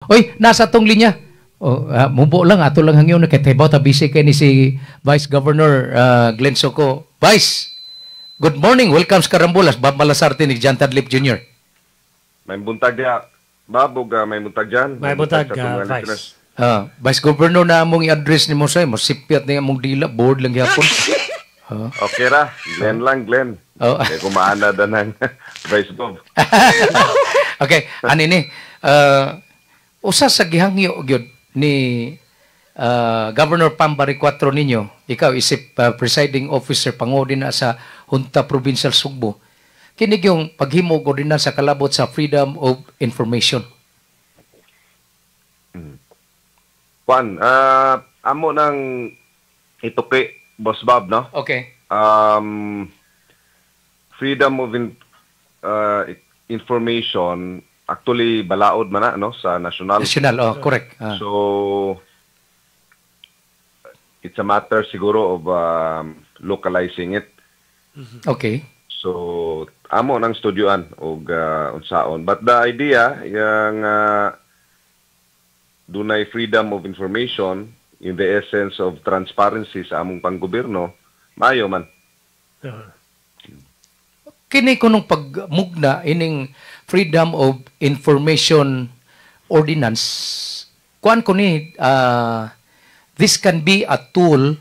Oy, nasa tong linya. Oh, mubo lang ato lang hangyon kay tayo ta busy kay ni si Vice Governor Glenn Soco. Vice, good morning. Welcome sa Karambolas. Bob Malasarte ni John Tadlip Jr. May buntag diha. Bob, ug may buntag dyan. May buntag, sa atong mga Vice. listeners. Vice Governor na among i-address nimo sa mo sipyat ni among dila board lang gyapon. Okay ra. Glenn lang, Glenn. Oh. Kaya kumaana da ng Vice Gov. Okay, ani ni usa sa gihangyo gyud ni Governor Pam Baricuatro ninyo, ikaw isip presiding officer pangodi na sa Junta Provincial Sugbo. Kini yung paghimo og ordinansa kalabot sa freedom of information. Juan, amo nang ituki, Boss Bob, no? Okay. Freedom of information, actually, balaod man na, no? Sa national. National, oh, correct. So, it's a matter siguro of localizing it. So, amo nang studyoan og unsaon. But the idea, yung dunay freedom of information in the essence of transparency sa among panggobyerno, maayo man. Kini kunong pagmugna ining Freedom of Information Ordinance, kuan ko ni this can be a tool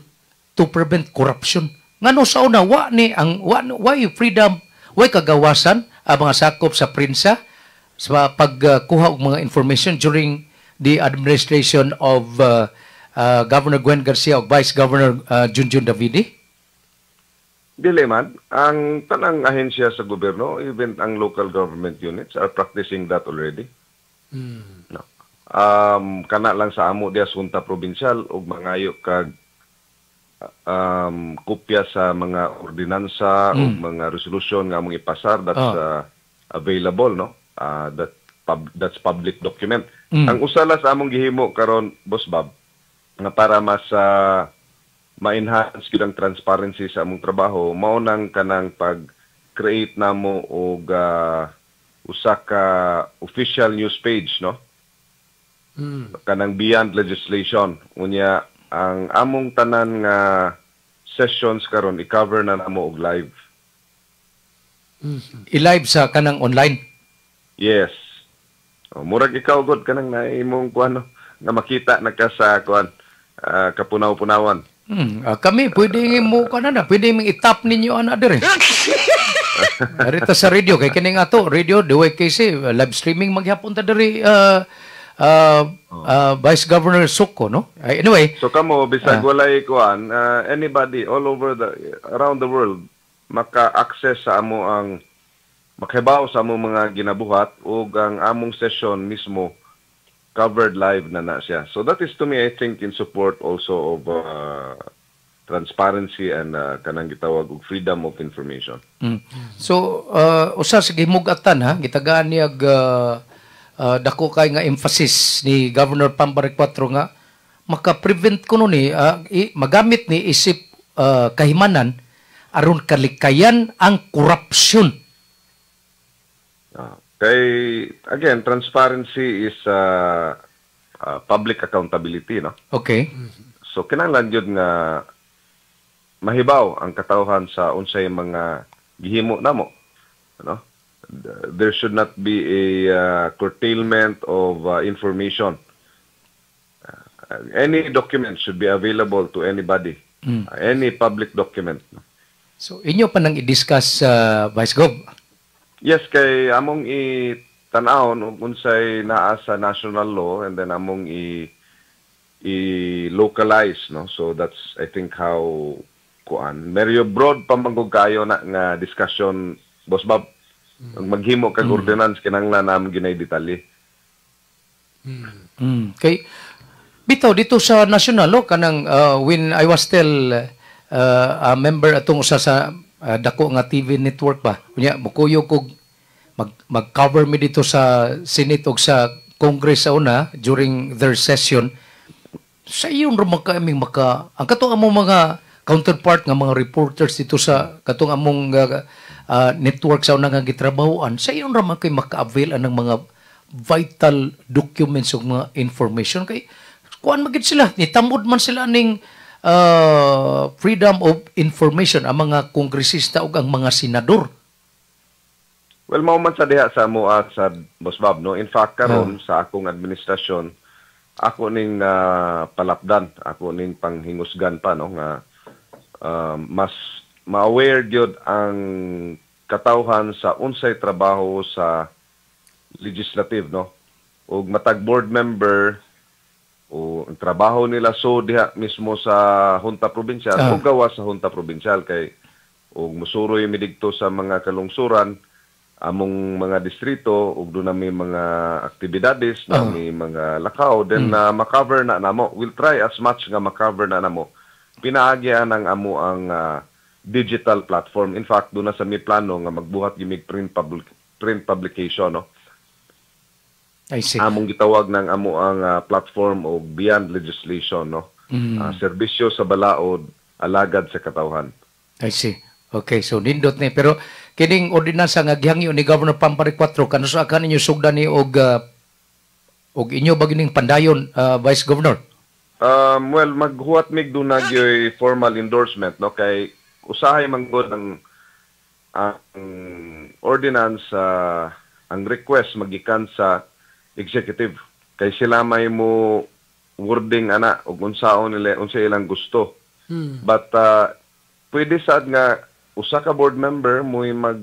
to prevent corruption. Ngano sa una wa ni ang wa, why freedom, why kagawasan ang mga sakop sa prensa sa pagkuha og mga information during the administration of Governor Gwen Garcia o Vice Governor Junjun Davide? Dili man, ang tanang ahensya sa gobyerno, even ang local government units are practicing that already. No. Kana lang sa amo diya sa Junta Provincial ug mangayo kag kopya sa mga ordinansa o mga resolusyon nga among ipasar, that's available, no, that's public document. Ang usa la sa among gihimo karon, Boss Bob, nga para mas ma-enhance gyud ang transparency sa among trabaho, mao nang kanang pag create namo og usa ka official news page, no, kanang beyond legislation. Unya ang among tanan nga sessions karon i-cover na namo og live. I-live sa kanang online? Yes. Oh, murag ikaw god kanang naimong kuan, no, nga makita na ka sa kuan kapunaw-punawan. Kami pwede mo kana na, pwede mong itap ninyo ana dire. Arita sa radio kay kining ato radio DYKC live streaming maghapon ta diri, Vice Governor Soco, no? Anyway, So kamo bisag walay kuan, anybody all over the around the world maka-access sa amo ang makahibaw sa among mga ginabuhat ug ang among session mismo covered live na na siya. So that is to me, I think, in support also of transparency and kanang gitawag og freedom of information. So usa sa gimugatan ha, gitagaan niya dako kay nga emphasis ni Governor Pam Baricuatro nga maka-prevent kuno ni magamit ni isip kahimanan aron kalikayan ang korupsyon. Kay again, transparency is public accountability, no? Okay. So kinahanglan gyud nga mahibaw ang katawhan sa unsay mga gihimo namo, no? There should not be a curtailment of information. Any document should be available to anybody. Any public document. So inyo pa nang i-discuss, Vice Gov. Yes, kay among i-tan-awon ug unsay naa sa national law and then among i i-localize, no? So that's, I think, how kuan. Medyo broad pa man gud kayo na nga discussion, Boss Bob. Ang maghimo kag ordinance, kinahanglan namon ginay detalye. Kay bitaw dito sa national law kanang when I was still a member atong usa sa dako nga TV network ba. Unya mukuyog kog mag mag-cover mi dito sa Senate og sa Congress sa una during their session. Sa iyon ra man kaming maka ang katong among mga counterpart nga mga reporters dito sa katong among network sa una nga gitrabahoan, sa iyon ra man kay maka-avail anang mga vital documents ug mga information kay kuan magid sila, nitamod man sila ning freedom of information ang mga kongresista ug ang mga senador. Well, mao man sa diha sa moa sa Boss Bob, no? In fact, karon sa akong administrasyon, ako ning palapdan, ako ning panghingusgan pa, no, nga mas ma-aware gyud ang katawhan sa unsay trabaho sa legislative, no? Ug matag board member o ang trabaho nila so diha mismo sa junta provincial o gawas sa junta provincial, kay ug musuroy mi didto sa mga kalungsuran, among mga distrito, ug duna may mga aktibidades na may mga lakaw, then na makover na namo. We'll try as much nga makover na namo pinaagi ang amo ang digital platform. In fact, duna sa mi plano nga magbuhat gimig print publication, no? I see. Among gitawag ng amo ang platform og beyond legislation, no? Serbisyo sa balaod, alagad sa katawhan. I see. Okay, so nindot ni, pero kining ordinansa nga gihangyo ni Governor Pampari 4, kanusa ka ninyo sugdan ni og inyo ba gining pandayon, Vice Governor? Well, maghuwat mig duna gyoy formal endorsement, no, kay usahay man gud ang ordinance, ang request magikan sa executive kay sila may mo wording ana ug unsaon nila, unsa ilang gusto. But pwede sad nga usa ka board member mo'y mag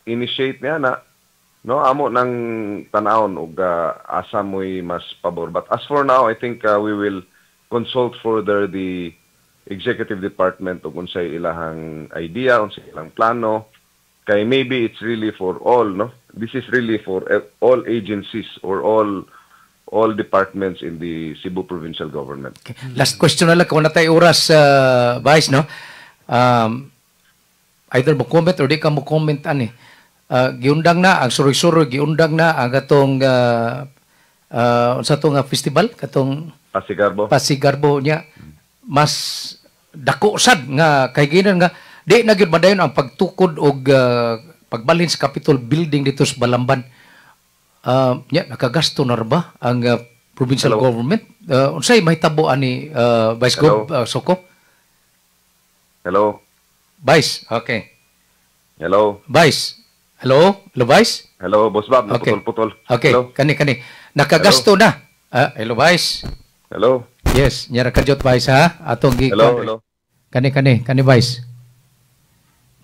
initiate niya na, no? Amo nang tan-awon ug asa mo'y mas pabor. But as for now, I think we will consult further the executive department ug unsay ilahang idea, unsay ilang plano, kay maybe it's really for all, no? This is really for all agencies or all departments in the Cebu Provincial Government. Okay. Last question na lang kung na tayo oras, Vice, no? Either mo comment or di ka mo comment ani. Giundang na ang suroy-suroy, giundang na ang katong unsa to nga festival, katong Pasigarbo. Pasigarbo niya. Mas dako sad nga kay ginan nga di na gyud madayon ang pagtukod og pagbalhin sa Capitol building dito sa Balamban. Nya nakagasto na ra ba ang provincial Hello? Government? Unsay mahitabo ani, Vice Hello? Gov Soko? Hello? Vice, okay. Hello? Vice. Hello? Hello, Vice? Hello, Boss Bob. Okay. Naputol-putol. Okay, Hello? kani kani. Nakagasto na. Ah, hello, Vice. Hello? Yes, nyara kadyot, Vice, ha. Atong gi Hello? Hello? Kani kani kani, Vice.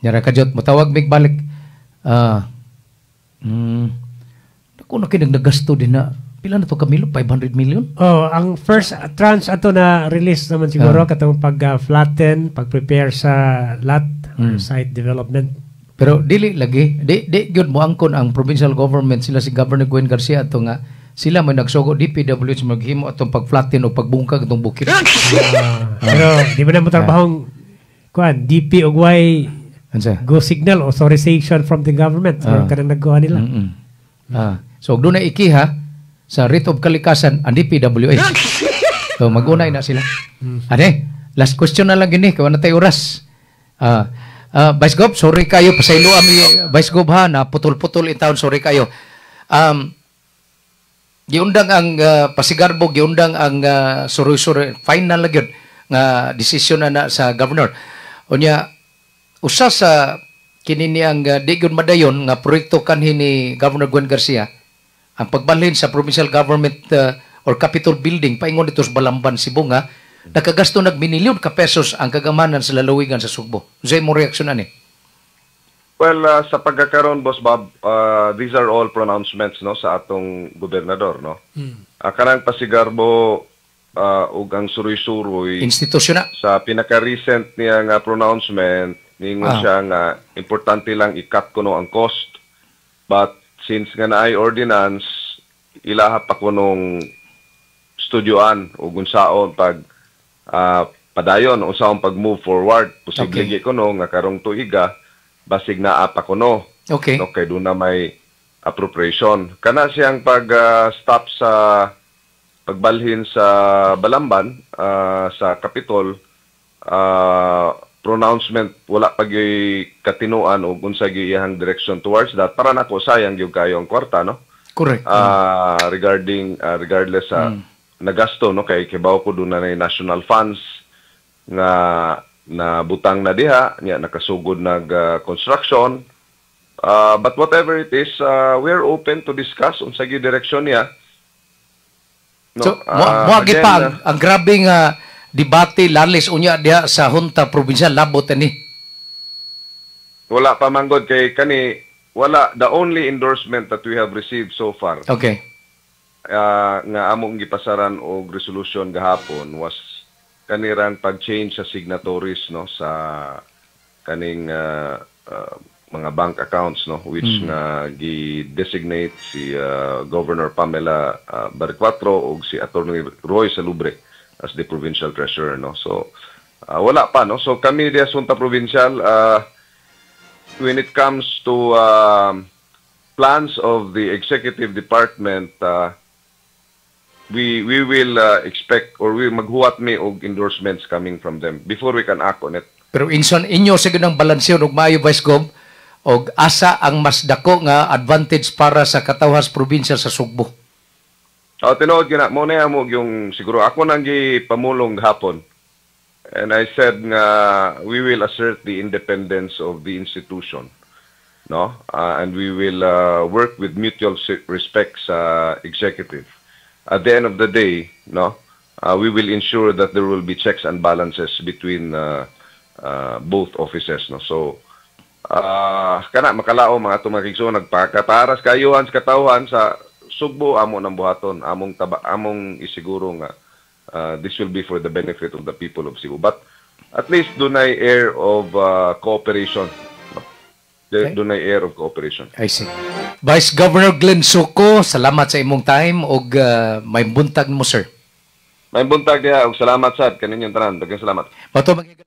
Nyara kadyot, mutawag mig balik. Ah. Dako na kay nagasto din na. Pila na to ka milo? 500 million? Oh, ang first tranche ato na release naman siguro katong pag flatten, pag-prepare sa lot or site development. Pero dili lagi, di di gyud mo angkon ang provincial government, sila si Governor Gwen Garcia ato nga sila may nagsugo DPWH maghimo atong pag-flatten o pagbungkag atong bukid. Ah, pero di ba na mo trabahong kuan DP og Y Unsa? go signal authorization from the government or kanang nagkuha nila. Ah, so og dunay ikiha sa writ of kalikasan ang DPWH. So magunay na sila. Ane, last question na lang gini kay wala tay oras. Ah, Vice Gov, sorry kayo, pasaylo ami, Vice Gov, ha, na putol-putol in town, sorry kayo. Giundang ang Pasigarbo, giundang ang suroy-suroy, final na gyud nga desisyon na na sa governor. Unya usa sa kini niyang di gyud madayon nga proyekto kanhi ni Governor Gwen Garcia ang pagbalhin sa provincial government or Capitol building paingon dito sa Balamban, Cebu, nga nakagasto nag minilyon ka pesos ang kagamanan sa lalawigan sa Sugbo. Unsay mo reaksyon ani? Well, sa pagkakaroon, Boss Bob, these are all pronouncements, no, sa atong gobernador, no. Kanang Pasigarbo ug ang suroy-suroy Institusyon na. Sa pinaka-recent niya nga pronouncement, ningon siya nga importante lang i-cut kuno ang cost. But since nga naay ordinance, ilaha pa kunong studyoan ug unsaon pag padayon, unsaon pag move forward. Posible okay, kuno nga karong tuiga basig naa pa kuno. No, kay duna may appropriation. Kana siyang pag stop sa pagbalhin sa Balamban, sa Capitol, pronouncement, wala pa gyuy katinuan og unsa gyud iyang direction towards that. Para nako, sayang gyud kayo ang kwarta, no? Correct. Regarding regardless sa nagasto, no, kay kibaw ko duna na national funds nga na butang na diha nya nakasugod nag construction. But whatever it is, we're open to discuss unsa gyud direksyon niya, no? So, mo again, pa ang grabe nga debate lalis unya diha sa Junta Provincial labot ani. Wala pa manggod kay kani wala. The only endorsement that we have received so far nga among gipasaran og resolution gahapon was kanirang pag-change sa signatories, no, sa kaning mga bank accounts, no, which nga gi-designate si Governor Pamela Baricuatro ug si Attorney Roy Salubre as the provincial treasurer, no. So wala pa, no. So kami diha sa Junta Provincial, when it comes to plans of the executive department, we will expect or we maghuwat mi og endorsements coming from them before we can act on it. Pero inson inyo sa ganang balansyon og maayo, Vice Gov, og asa ang mas dako nga advantage para sa katawhan sa probinsya sa Sugbo. Oh, tinuod gyud na mo na mo yung siguro ako nang gipamulong hapon. And I said nga we will assert the independence of the institution, no? And we will work with mutual respect sa executive. At the end of the day, no, we will ensure that there will be checks and balances between both offices, no. So kana makalaom mga atong mga kaigsoon, nagpakataras kayuhan sa katawhan sa Sugbo, amo ng buhaton, among taba, among isiguro nga this will be for the benefit of the people of Cebu, but at least dunay air of cooperation, no? Dunay air of cooperation. I see. Vice Governor Glenn Soco, salamat sa imong time og may buntag mo, sir. May buntag diha ug salamat sad kaninyong tanan. Daghang salamat. Mato.